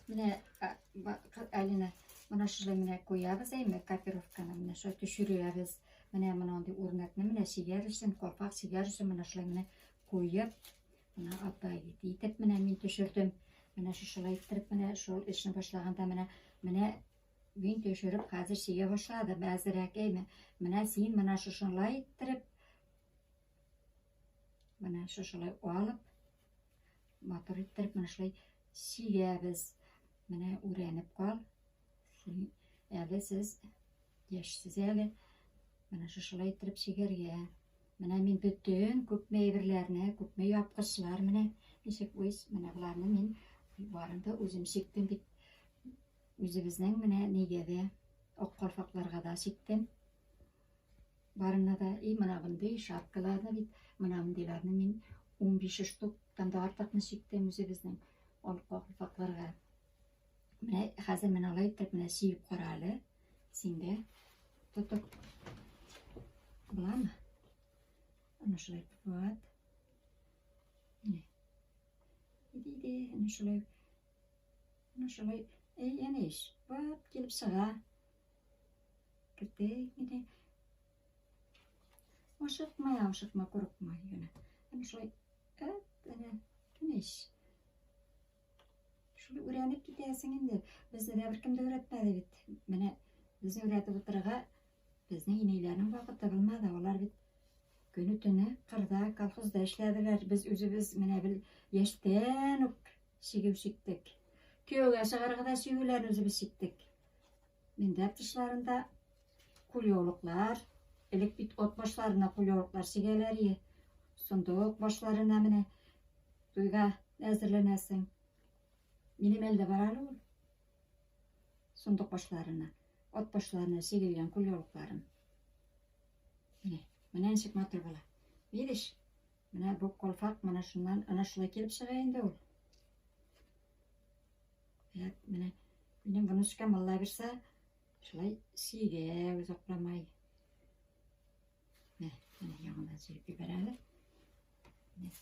Менә Алина, менә шулай менә куябыз әйме копировканы, менә шулай төшерәбез. Менә мондый үрнәкне менә чигәр өчен, калфак чигәр өчен менә шулай менә куеп, менә апай итеп менә мин төшердем. Менә шушылай иттереп менә шул эшне башлаганда менә менә мин төшереп хәзер чигә башладым әзерәк әйме. Менә син менә шушылай иттереп менә шушылай алып матур иттереп менә шулай чигәбез. Менә үрәнеп кал. Син әле сез яшьсез әле. Менә шушылай иттереп чигәргә. Менә мин бөтен күпме әйберләрне, күпме япкычлар менә ничек үз, менә боларны мин барын да үзем чиктем бит. Үзебезнең менә нигә дә ак калфакларга да чиктем. Барына да и менә мондый шапкаларны бит, менә мондыйларны мин 15 штуктан да артыкны чиктем үзебезнең ак калфакларга. Менә хәзер менә алай итеп менә чигеп кара әле. Син дә тотып буламы? Аны шулай вот. Менә. Иде, иде, аны шулай. Аны шулай. Әй, әнә ич. Вот килеп чыга. Кертик менә. Ашыкма, ашыкма, курыкма, генә. Аны шулай. Әт, әнә. Әнә ич. Шулай өйрәнеп китәсең инде. Безне дә беркем дә өйрәтмәде бит. Менә безне өйрәтеп утырырга безнең инәйләрнең вакыты булмады. Алар бит көне төне кырда, колхозда эшләделәр. Без үзебез менә бел яшьтән үк чигү чиктек. Кияүгә чыгарга да чигүләрне үзебез чиктек. Мендәр тышларында кулъяулыклар, элек бит от башларына кулъяулыклар чигәләр ие. Сундук башларына менә туйга әзерләнәсең. Минем әлдә бар әле ул. Сундук башларына, от башларына чигелгән кулъяулыкларым. Менә, менә ничек матур була. Видишь? Менә бу калфак менә шуннан ана шулай килеп чыга инде ул. Менә минем внучкам Алла бирсә, шулай чигә озакламай. Менә, менә яңадан чигеп җибәрә әле. Менә.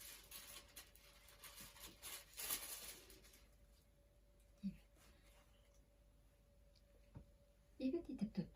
Әйбәт итеп тот.